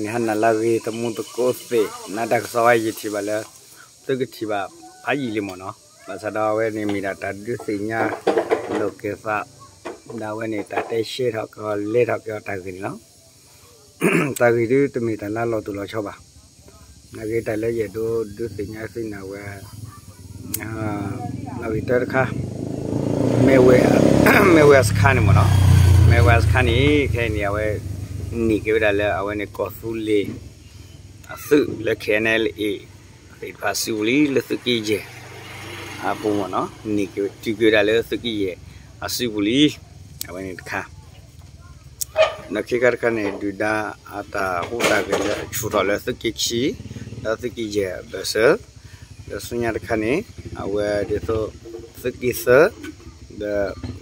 န့ၣ်ဟါနၤလၢအဂ့ၤ သမူသကိးသ့ၣ် နတၢ်ကစီၣ်ဝဲ ယထံၣ်ဘၣ်လၢ သုကထံၣ်ဘၣ်ဖးယံာ်လံမ့ၢ်နီၤ. ဘၣ်ဆၣ်ဒီးအဝဲန့ၣ်မ့ၢ်ဒၣ်တၢ်ဒုးသ့ၣ်ညါလိာ်က့ၤသး ဒီးအဝဲန့ၣ်တၢ်တဲရှဲထီၣ်က့ၤအီၤ လဲၤထီၣ်က့ၤအီၤတၢ်ဂ့ၢ်န့ၣ်လီၤ. တၢ်ဂ့ၢ်ဒုးတမ့ၢ်တၢ်လၢလီၤတိၢ်လီၤဆီဘၣ်. နာ်က့တၢ်လၢယအဲၣ်ဒိးဒုးသ့ၣ်ညါသုန့ၣ်အဝဲ လီၢ်ဂံၢ်တၢတခါ မဲဝဲ မဲဝဲစခါန့ၣ်မ့ၢ်နီၤ. မဲဝဲစခါန့ၣ် ခဲအံၤန့ၣ် အဝဲ န့ၢ်က့ၤဝဲဒၣ်လၢအဝဲန့ၣ်ကီၢ်သူလ့ၤ အသုးလၢ K N L A သ့ၣ်တဖၣ်အစုပူၤလံ လၢသုးက့ယဲၢ် အပူၤမ့ၢ်နီၤ. န့ၢ်က့ၤတုၤက့ၤဝဲဒၣ်လၢသုးက့ယဲၢ် အစုပူၤလံ. အဝဲန့ၣ်တခါ ဒီးခံခါတခါန့ၣ် ဒုၣ်ဒါအတၢ်ဟူးတၢ်ဂဲၤလၢအဆူၣ်ထီၣ်လၢသုးက့ခံ ဒီးသုးက့ယဲၢ်အဘၢၣ်စၢၤ ဒီးဆူညါတခါန့ၣ် အဝဲဒ်သိး သုးက့သၢ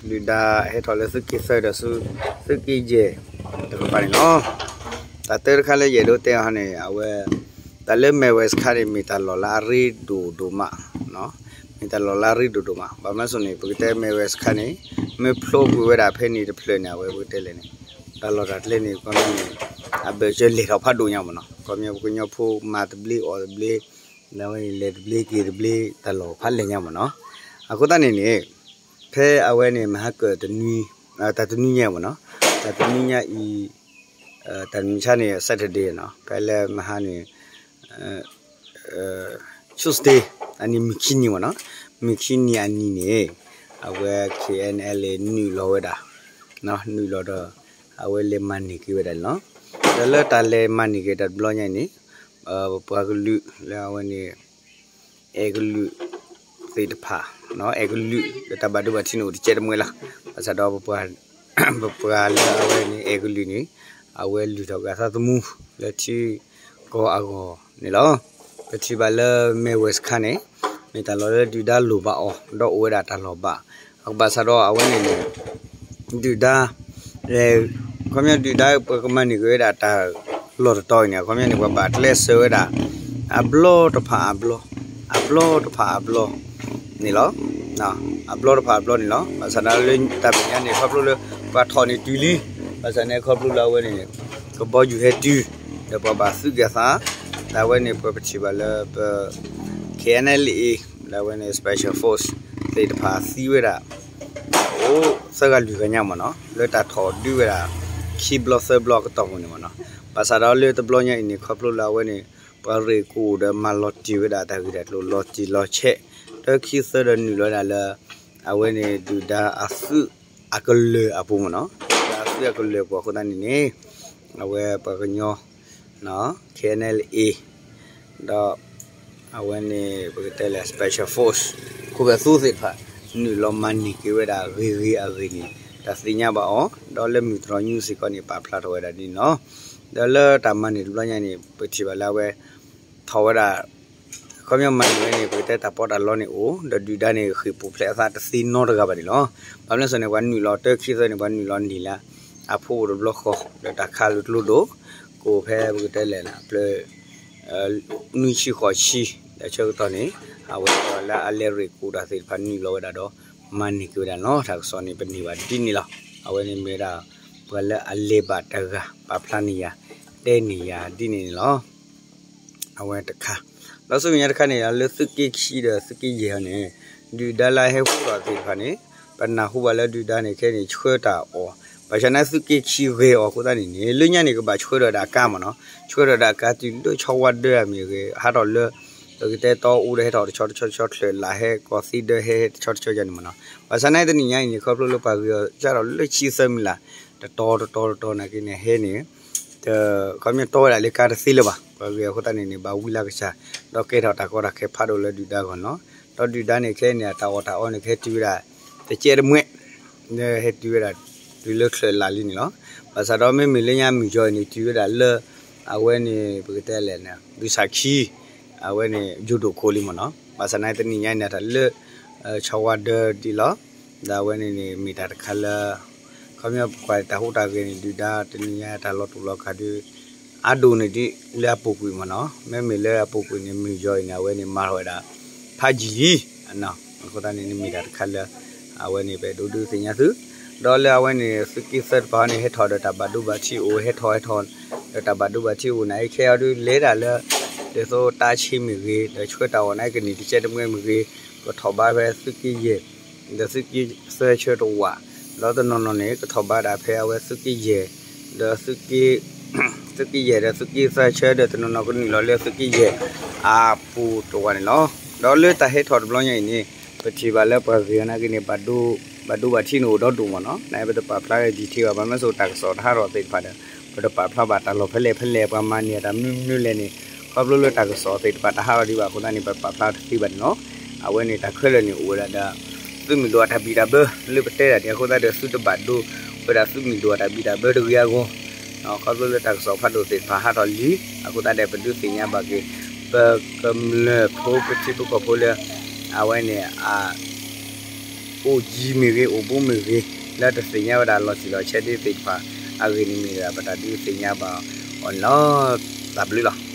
ဒီးဒုၣ်ဒါဟဲထီၣ်လၢသုးက့သၢဒီးဆူ သုးက့ယဲၢ်တကပၤန့ၣ်လီၤ. တၢ်တၢတခါလၢယအဲၣ်ဒိးတဲအီၤန့ၣ် အဝဲ တၢ်လၢမဲဝဲစခါန့ၣ် မ့ၢ်တၢ်လီၢ်လၢအရ့ဒိၣ်ဒိၣ်မး မ့ၢ်တၢ်လီၢ်လၢအရ့ဒိၣ်ဒိၣ်မး. ဘၣ်မနုၤအဃိန့ၣ် ပကတဲမဲဝဲစခါန့ၣ် မ့ၢ်ဖျိကွံာ်ဝဲဒၣ်ဖဲန့ၣ်တဖျၢၣ်န့ၣ် အဝဲပကတဲလဲၣ်န့ၣ် တၢ်လီၢ်တၢ်ကျဲန့ၣ် ခီပညီန့ၣ် အဘၢၣ်စၢၤလဲၤထီၣ်ဖးဒိၣ်ညါမ့ၢ်နီၤ. ခီပညီပှၤကညီဖိမၤတဘျ့အီၣ်တဘျ့ ဒီးဝဲန့ၣ်လဲၤတဘျ့က့ၤတဘျ့ တၢ်လီၢ်ဖးလဲၢ်ညါမ့ၢ်နီၤ. အဃိသတးန့ၣ်န့ၣ် ဖဲအဝဲန့ၣ် မဟါကၢၣ်တနွံ တၢ်တနွံညါမ့ၢ်နီၤ, တၢ်တနွံညါအံၤ တၢ်တနွံဆါန့ၣ် Saturday နီၤ, ဖဲလၢမဟါန့ၣ် Tuesday အနံၤ မုၢ်ခံနံၤမ့ၢ်နီၤ, မုၢ်ခံနံၤအနံၤန့ၣ် အဝဲ K N L A နုာ်လီၤဝဲဒၣ်, နုာ်လီၤဒီး အဝဲလဲၤမၤန့ၢ်က့ၤဝဲဒၣ်န့ၣ်လီၤ. ဒီးလၢတၢ်လဲၤမၤန့ၢ်က့ၤတၢ်တဘျီညါအံၤန့ၣ် ပပှၤကလုာ်လၢအဝဲန့ၣ် အဲၣ်ကလုာ်သ့ၣ်တဖၣ်, အဲၣ်ကလုာ်လၢတၢ်ဘၣ်ဒိဘၣ်ထံးန့ၣ်အိၣ်တကဲတမှဲလီၤ. ဘၣ်ဆၣ်ဒီး ပပှၤလၢအဝဲန့ၣ် အဲၣ်ကလုာ်န့ၣ် အဝဲလုၢ်ထီၣ်က့ၤအသးသမူလၢထံကီၢ်အဂီၢ်န့ၣ်လီၤ. ပထံၣ်ဘၣ်လၢမဲဝဲစခါန့ၣ် မ့ၢ်တၢ်လီၢ်လၢဒုၣ်ဒါလိၣ်ဘၣ်အီၤ ဒီးအိၣ်ဝဲဒၣ်တၢ်လီၢ်ဘၣ်. အကဘၣ်ဆၣ်ဒီးအဝဲန့ၣ်န့ၣ် ဒုၣ်ဒါ ခီပညီဒုၣ်ဒါပကမၤန့ၢ်က့ၤဝဲဒၣ်တၢ်လီၢ်တတီၤအံၤန့ၣ် အခီပညီန့ၣ် ပှၤဘၣ်ကျဲးစၢးဝဲဒၣ် အဘျီတဖၣ်အဘျီ, အဘျီတဖၣ်အဘျီန့ၣ်လီၤ. အဘျီတဖၣ်အဘျီန့ၣ်လီၤ. ဘၣ်ဆၣ်ဒီးလၢတၢ်မဲာ်ညါန့ၣ် ခီဖျိလၢပှၤထီၣ်န့ၣ်တုၤလံ, ဘၣ်ဆၣ်န့ၣ်ခီဖျိလၢအဝဲန့ၣ် ကဘီယူၤဟဲတုၤ ဒီးပှၤဘၣ်သုးက့ၤအသး, ဒီးအဝဲန့ၣ်ပှၤပထံၣ်ဘၣ်လၢပ K N L A ဒီးအဝဲန့ၣ် Special Force သ့ၣ်တဖၣ်သံဝဲဒၣ် အိၣ်သၢဂၤလွံၢ်ဂၤညါမ့ၢ်နီၤ, လၢတၢ်ထီၣ်ဒုးဝဲဒၣ် ခံဘျီသၢဘျီအကတီၢ်ပူၤန့ၣ်မ့ၢ်နီၤ. ဘၣ်ဆၣ်ဒီးလၢတဘျီညါအံၤန့ၣ် ခီဖျိလၢအဝဲန့ၣ် ပှၤရ့ၣ်ကူၣ်ဒီးမၤလီၤတံၢ်ဝဲဒၣ်တၢ်ဂ့ၢ်တၢ်ကျိၤ လီၤတံၢ်လီၤဆဲး တၢခံသၢဒီးနုာ်လီၤဝဲဒၣ်လၢ အဝဲန့ၣ်ဒုၣ်ဒါအသုးအကလၢၢ်အပူၤမ့ၢ်နီၤ. ဒုၣ်ဒါအသုးအကလၢၢ်အပူၤအဃိသတးန့ၣ်န့ၣ် အဝဲပှၤကညီ K N L A ဒီး အဝဲန့ၣ် ပကတဲလၢ Special Force ခိၣ်ဘၢၣ်သိသ့ၣ်တဖၣ် နုာ်လီၤမၤန့ၢ်က့ၤဝဲဒၣ်ဂ့ၤဂ့ၤအဂ့ၢ်န့ၣ် တၢ်သ့ၣ်ညါဘၣ်အီၤ, ဒီးလၢမုၢ်တြီၤ news စ့ၢ်ကီးန့ၣ် ပာ်ဖျါထီၣ်ဝဲဒၣ်ဒ်န့ၣ်လီၤ. ဒီးလၢတၢ်မၤန့ၢ်တဘျီညါန့ၣ် ပထံၣ်ဘၣ်လၢအဝဲ ထီၣ်ဝဲဒၣ် ခီပညီမၤန့ၢ်ဝဲန့ၣ် ပကတဲတၢ်ပီးတၢ်လီန့ၣ်အိၣ် ဒီးဒုၣ်ဒါန့ၣ် ဃ့ၢ်ပူၤဖျဲးအသးတသ့နီတဂၤဘၣ်န့ၣ်လီၤ. ဘၣ်မနုၤအဃိန့ၣ် ပှၤနုာ်လီၤတၢခံသၢန့ၣ် ပှၤနုာ်လီၤန့ၢ်လၢ အဖိအိၣ်တဘျီဃီ ဒီးတၢ်ခးလၢကျိဒိၣ် ကအိၣ်ဖဲပကတဲလဲၣ် ဖျၢၣ် နွံဆံဃိးဆံ ဒီးဆၢကတီၢ်န့ၣ် အဝဲပှၤလၢအလဲၤရ့ၣ်ကူၣ်တၢ်သ့ၣ်တဖၣ်နုာ်လီၤဝဲဒၣ်ဒီး မၤန့ၢ်က့ၤဝဲဒၣ်န့ၣ်လီၤ. တၢ်ကစီၣ်န့ၣ်ပန့ၢ်ဘၣ်ဒ်န့ၣ်လီၤ. အဝဲန့ၣ်မ့ၢ်ဝဲဒၣ် ပှၤလၢအလဲၤဘၣ်တဂၤ ပာ်ဖျါန့ၢ်ယၤ တဲန့ၢ်ယၤဒ်န့ၣ်န့ၣ်လီၤ. အဝဲတခါ ဒီးဆူမဲာ်ညါတခါန့ၣ် လၢသုးက့ခံဒီးသုးက့ယဲၢ်အံၤန့ၣ် ဒုၣ်ဒါလၢအဟဲဃူထီၣ်သ့ၣ်တဖၣ်န့ၣ် ပနၢ်ဟူဘၣ်လၢဒုၣ်ဒါန့ၣ် ခဲအံၤန့ၣ် ဆှၢတၢ်အီၣ် ဘၣ်ဆၣ်န့ၣ်သုးက့ခံဂဲၤအီၤအဃိသတးန့ၣ်န့ၣ် လၢညါန့ၣ် ကဘၣ်ဆှၢဒီးဒၣ်အကါမ့ၢ်နီၤ, ဆှၢဒီးဒၣ်အကါတုၤလၢဆီဝါဒၢအမ့ၢ်ဂ့ၤ ဟးထီၣ်လၢ ပကတဲတီအူဒီးဟဲထီၣ်တဆီတဆီတဆီ ချၢၣ်လၢ်ဟဲကီၢ်သံဒၢဟဲဟဲတဆီတဆီယၤန့ၣ်မ့ၢ်နီၤ. ဘၣ်ဆၣ်န့ၣ်တနံၣ်ညါအံၤန့ၣ် ခီဖျိလၢပှၤဂ့ၤအီၤစးထီၣ်လၢဆံသၢမံၤလၢ် တတီၤတတီၤတတီၤနာ်က့န့ၣ် ဟဲန့ၣ် ခီပညီတီဝဲဒၣ်လၢကါတသ့လၢၤဘၣ်. ပှၤဂ့ၤအဃိသတးန့ၣ်န့ၣ် ဘၣ်ဝံလၢကစၢ် ဒီးကဲထီၣ်တၢ်ကီတၢ်ခဲဖးဒိၣ်လၢဒုၣ်ဒါအဂီၢ်န့ၣ်လီၤ. ဒီးဒုၣ်ဒါန့ၣ်ခဲအံၤန့ၣ် အတၢ်အီၣ်တၢ်အီန့ၣ် ကဟဲတုၤဝဲဒၣ် တကဲတမှဲ ဟဲတုၤဝဲဒၣ် တုၤလၢချၢၣ်လၢ်လံန့ၣ်လီၤ. ဘၣ်ဆၣ်ဒီးမ့မ့ၢ်လၢညါမုၢ်ယီၤအံၤန့ၣ် တုၤဝဲဒၣ်လၢ အဝဲန့ၣ် ပကတဲလဲၣ်န့ၣ် ဘုဆၣ်ခံ အဝဲန့ၣ် ယိၤဒိၣ်ခိၣ်လံမ့ၢ်နီၤ. ဘၣ်ဆၣ်န့ၣ်တနံၣ်ညါအံၤန့ၣ် တၢ်လၢ ဆီဝါဒၢဒ်လီၤ. ဒီးအဝဲန့ၣ်န့ၣ်မ့ၢ်တၢ်တခါလၢ ခီပညီပကွၢ်တၢ်ဟူးတၢ်ဂဲၤန့ၣ် ဒုၣ်ဒါတနံၣ်ညါတၢ်လီၤတူာ်လီၤကာ်ဒုး အါဒိၣ်န့ၢ်ဒံးလၢအပူၤကွံာ်မ့ၢ်နီၤ. မ့မ့ၢ်လၢအပူၤကွံာ်န့ၣ် မုၢ်ယီၤအံၤန့ၣ် အဝဲန့ၣ်မၤထီၣ်ဝဲဒၣ် ဖးယံာ်လံ အဃိသတးန့ၣ် န့ၣ်မ့ၢ်တၢ်တခါလၢ အဝဲန့ၣ်ပအဲၣ်ဒိးဒုးသ့ၣ်ညါသု ဒီးလၢအဝဲန့ၣ် သုးက့သၢတပၤန့ၣ် ဟဲထီၣ်ဒီးတၢ်ဘၣ်ဒိဘၣ်ထံးအိၣ် ဟဲထီၣ်ဟဲထီၣ် ဒီးတၢ်ဘၣ်ဒိဘၣ်ထံးအိၣ်န့ၣ် ခဲအံၤဒုးလဲၤဒၣ်လၢ ဒ်သိးတၢ်ဆံးမ့ၢ်ဂ့ၤ ဒီးဆှၢတၢ်အီၣ်န့ၣ် ကန့ၢ်တကဲတမှဲမ့ၢ်ဂ့ၤ ကထီၣ်ဘးဖဲသုးက့ယဲၢ် ဒီးသုးက့သၢဆၢတဝာ်, ဒီးတနီၤနီၤန့ၣ် ကထီၣ်ဘးဒၣ်ဖဲအဝဲသုးက့ယဲၢ် ဒီး သုးက့ယဲၢ်ဒီးသုးက့သၢဆၢ ဒီးတနီၤနီၤကနုာ်လီၤလၢသုးက့ယဲၢ် အပူၤတဝာ်န့ၣ်လီၤ. ဒီးလၢတၢ်ဟဲထီၣ်တဘျီညါအံၤန့ၣ် ပထံၣ်ဘၣ်လၢပှၤဂ့ၤအီၤနာ်က့န့ၣ် ဘၣ်ဒိဘၣ်ထံးန့ၣ်အိၣ်ဒီဒိၣ်မးနီၤ. နပတပာ်ဖျါဂ့ၤ detail ဘၣ် ဘၣ်မ့ၢ်စိၤတၢ်ကစီၣ်တဟးထီၣ်သ့ၣ်တဖၣ်ဒီး ပတပာ်ဖျါဘၣ်တၢ်လီၢ်ဖဲလဲၣ်ဖဲလဲၣ် ပှၤမၤန့ၢ်တၢ်မနုၤမနုၤလဲၣ်န့ၣ် ခီဖျိလၢတၢ်ကစီၣ်သ့ၣ်တဖၣ်တဟးထီၣ်ဒံးဘၣ်အဃိသတးန့ၣ် ပတပာ်ဖျါတသ့ဘၣ်န့ၣ်လီၤ. အဝဲန့ၣ်တၢ်ခဲလၢာ်န့ၣ်အိၣ်ဝဲဒၣ်ဒီး သုးမုၢ်ဒိၣ်အတၢ်ဘံၣ်တၢ်ဘၢ လၢပတဲတၢ်န့ၣ်အဃိသတးဒီး သုတဘၣ်ဒိဝဲဒၣ်သုးမုၢ်ဒိၣ်အတၢ်ဘံၣ်တၢ်ဘၢတဂ့ၤအဂီၢ် ခီဖျိလၢတၢ်ကစီၣ်ဖးဒိၣ်သ့ၣ်တဖၣ်ဟးထီၣ်လံ အဃိသတးဒီး ပဒုးသ့ၣ်ညါဘၣ်က့ၤ ပကမျၢၢ်ဖိပထံပကီၢ်ဖိလၢ အဝဲန့ၣ် အ အိၣ်ယံၤမ့ၢ်ဂ့ၤ အိၣ်ဘူးမ့ၢ်ဂ့ၤ လၢတသ့ၣ်ညါဝဲဒၣ်လီၤတံၢ်လီၤဆဲးဒ်သ့ၣ်တဖၣ်အဂ့ၢ်န့ၣ်မ့ၢ်ဒၣ် ပတၢ်ဒုးသ့ၣ်ညါဘၣ်အီၤန့ၣ်လီၤ. တၢ်ဘျုးလီၤ.